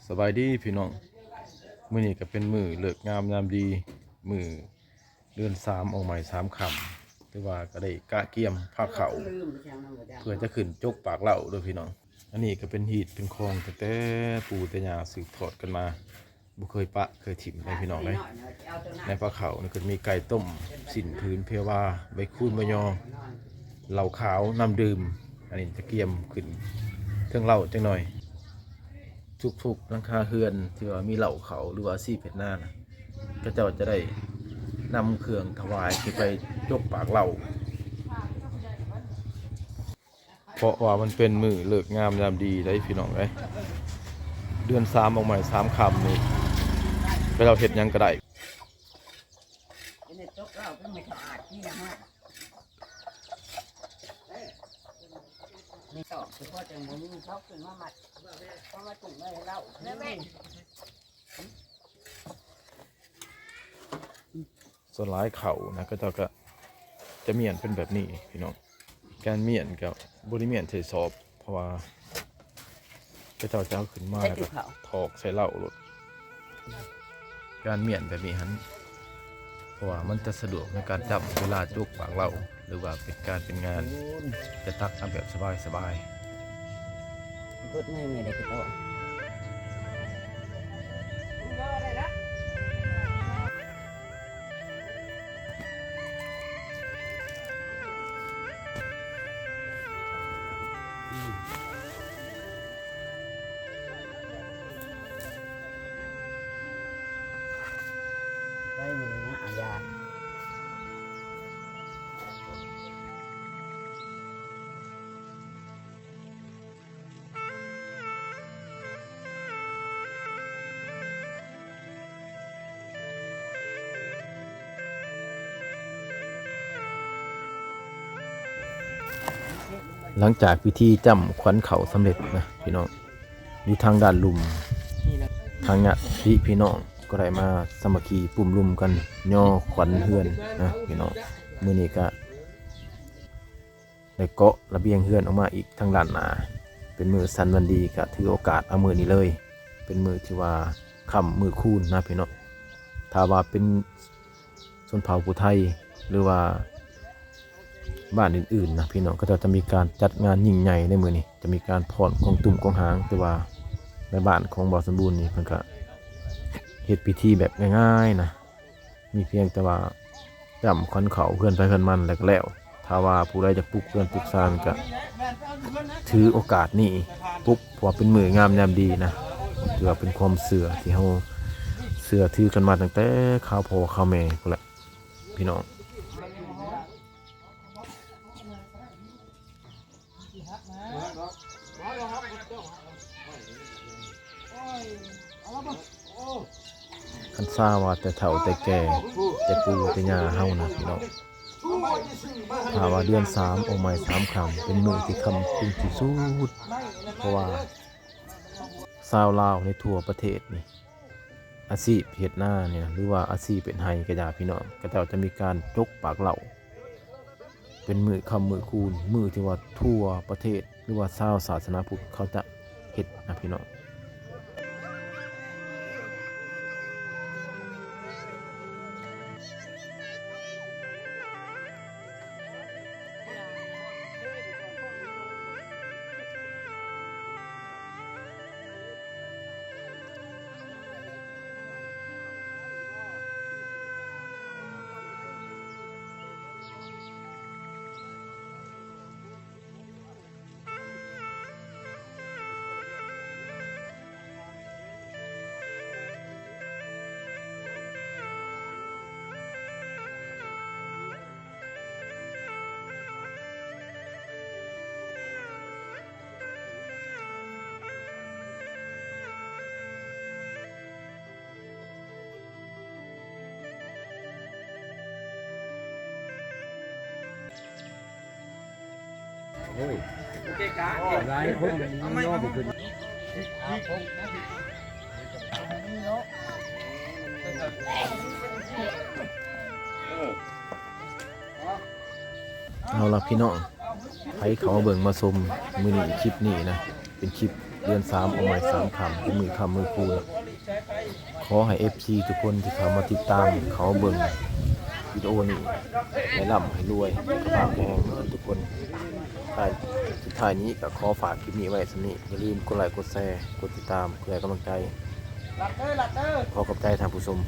ສະບາຍດີພີ່ນ້ອງ, ມື້ນີ້ກໍເປັນມື້ເລີກງາມຍາມດີ, ມື້ເດືອນສາມອອກໃໝ່ສາມຄ່ຳ, ຖືວ່າກໍໄດ້ກະກຽມພາເຂົ້າ ເພື່ອຈະຂຶ້ນຈົກປາກເລົ້າເດີ້ພີ່ນ້ອງ. ອັນນີ້ກໍເປັນຮີດເປັນຄອງຕັ້ງແຕ່ປູ່ແຕ່ຍ່າສືບທອດກັນມາ, ບໍ່ເຄີຍປະເຄີຍຖິ້ມເດ້ພີ່ນ້ອງເດ້. ໃນພາເຂົ້ານີ້ກໍຈະມີໄກ່ຕົ້ມ, ຊີ້ນຜືນ, ເພວາ, ໃບຄູນ, ໃບຍໍ, ເຫຼົ້າຂາວ, ນ້ຳດື່ມ. ອັນນີ້ຈະກຽມຂຶ້ນເທິງເລົ້າຈັກໜ່ອຍ. ທຸກໆຫຼັງຄາເຮືອນທີ່ວ່າມີເລົ້າເຂົ້າ ຫຼືວ່າອາຊີບເຮັດນານະ, ເຂົາເຈົ້າຈະໄດ້ນຳເຄື່ອງຖວາຍຂຶ້ນໄປຈົກປາກເລົ້າ. ເພາະວ່າມັນເປັນມື້ເລີກງາມຍາມດີເດ້ພີ່ນ້ອງເອີຍ, ເດືອນສາມອອກໃໝ່ສາມຄ່ຳນີ້ ເຂົາເຈົ້າເຮັດຫຍັງກໍໄດ້. ເປັນຈົກເຫຼົ້າ ເປັນໝູສະອາດ ມີຫຍັງມາ ມີຕອກ ສະເພາະແຕ່ບໍ່ມີເຂົາຂຶ້ນມາມັດ ເຂົາມາຕຸ້ມໄວ້ໃຫ້ເຫຼົ້າ. ສ່ວນຫຼາຍເຂົ້ານະ ເຂົາເຈົ້າກໍຈະມ້ຽນເປັນແບບນີ້ພີ່ນ້ອງ. ການມ້ຽນກໍບໍ່ໄດ້ມ້ຽນໃສ່ສອບ ເພາະວ່າເຂົາເຈົ້າຈະເອົາຂຶ້ນມາແລ້ວກໍຖອກໃສ່ເລົ້າໂລດ. ການມ້ຽນແບບນີ້ຫັ້ນ ເພາະວ່າມັນຈະສະດວກໃນການຈ້ຳເວລາຈົກປາກເລົ້າ ຫຼືວ່າເປັນການເປັນງານ ຈະຕັກເອົາແບບສະບາຍໆ. ກົດມືນີ້ໄດ້ຄືເກົ່າ. ໄວ້ມື້ນີ້ນະ ອາຢາ. ຫຼັງຈາກພິທີຈ້ຳຂວັນເຂົ້າສຳເລັດນະພີ່ນ້ອງ, ຢູ່ທາງດ້ານລຸ່ມ ທາງຍາດຕິພີ່ນ້ອງກໍໄດ້ມາສາມັກຄີປຸ້ມລຸມກັນຍໍຂວັນເຮືອນນະພີ່ນ້ອງ. ມື້ນີ້ກະ ໄດ້ເກາະລະບຽງເຮືອນອອກມາອີກທາງດ້ານໜ້າ. ເປັນມື້ສັນວັນດີ ກະຖືໂອກາດເອົາມື້ນີ້ເລີຍ, ເປັນມື້ທີ່ວ່າຄ່ຳມື້ຄູນນະພີ່ນ້ອງ. ຖ້າວ່າເປັນຊົນເຜົ່າຜູ້ໄທ ຫຼືວ່າບ້ານອື່ນໆນະພີ່ນ້ອງ, ເຂົາເຈົ້າຈະມີການຈັດງານຍິ່ງໃຫຍ່ໃນມື້ນີ້, ຈະມີການຟ້ອນກອງຕຸ້ມກອງຫາງ. ແຕ່ວ່າໃນບ້ານຂອງບ່າວສົມບູນນີ້ ເພິ່ນກະເຮັດພິທີແບບງ່າຍໆນະ. ມີພຽງແຕ່ວ່າຈ້ຳຂວັນເຂົ້າເຮືອນໃຜເຮືອນມັນແລ້ວກໍແລ້ວ. ຖ້າວ່າຜູ້ໃດຢາກປຸກເຮືອນປຸກຊານກໍຖືໂອກາດນີ້ປຸກ, ເພາະວ່າເປັນມື້ງາມຍາມດີນະ, ຖືວ່າເປັນຄວາມເຊື່ອທີ່ເຮົາເຊື່ອຖືກັນມາຕັ້ງແຕ່ຄາວພໍ່ຄາວແມ່ພຸ້ນແຫຼະພີ່ນ້ອງ. ຄັນຊາວ່າແຕ່ເຖົ້າແຕ່ແກ່ ແຕ່ປູ່ແຕ່ຍ່າເຮົານະພີ່ນ້ອງ, ຖ້າວ່າເດືອນສາມອອກໃໝ່ສາມຄ່ຳ ເປັນມື້ທີ່ຄ່ຳຄືນທີ່ສຸດ, ເພາະວ່າຊາວລາວໃນທົ່ວປະເທດນີ້ ອາຊີບເຮັດນານີ້ນະ ຫຼືວ່າອາຊີບເຮັດໄຮ່ກໍຢ່າພີ່ນ້ອງ, ເຂົາເຈົ້າຈະມີການຈົກປາກເລົ້າ ເປັນມື້ຄ່ຳມື້ຄູນ, ມື້ທີ່ວ່າທົ່ວປະເທດ ຫຼືວ່າຊາວສາສະໜາພຸດເຂົາຈະເຮັດນະພີ່ນ້ອງ. ໂອ້ຍ ຫຼາຍຄົນມັນຍໍບໍ່ຂຶ້ນ. ເອົາລະພີ່ນ້ອງ, ໃຜເຂົ້າມາເບິ່ງມາຊົມມື້ນີ້ ຄລິບນີ້ນະ ເປັນຄລິບ ເດືອນສາມອອກໃໝ່ສາມຄ່ຳ ເປັນມື້ຄ່ຳມື້ຄູນ. ຂໍໃຫ້ເອັຟຊີທຸກຄົນທີ່ເຂົ້າມາຕິດຕາມ ເຂົ້າເບິ່ງວິດີໂອນີ້ ໃຫ້ລ່ຳໃຫ້ລວຍ ສຸຂະພາບແຂງແຮງທຸກຄົນ. ທ້າຍ ສຸດທ້າຍນີ້ກໍຂໍຝາກຄລິບນີ້ໄວ້ສ່ຳນີ້. ຢ່າລືມກົດໄລ ກົດແຊ ກົດຕິດຕາມ ເພື່ອໃຫ້ກຳລັງໃຈ. ຂໍຂອບໃຈທ່ານຜູ້ຊົມ.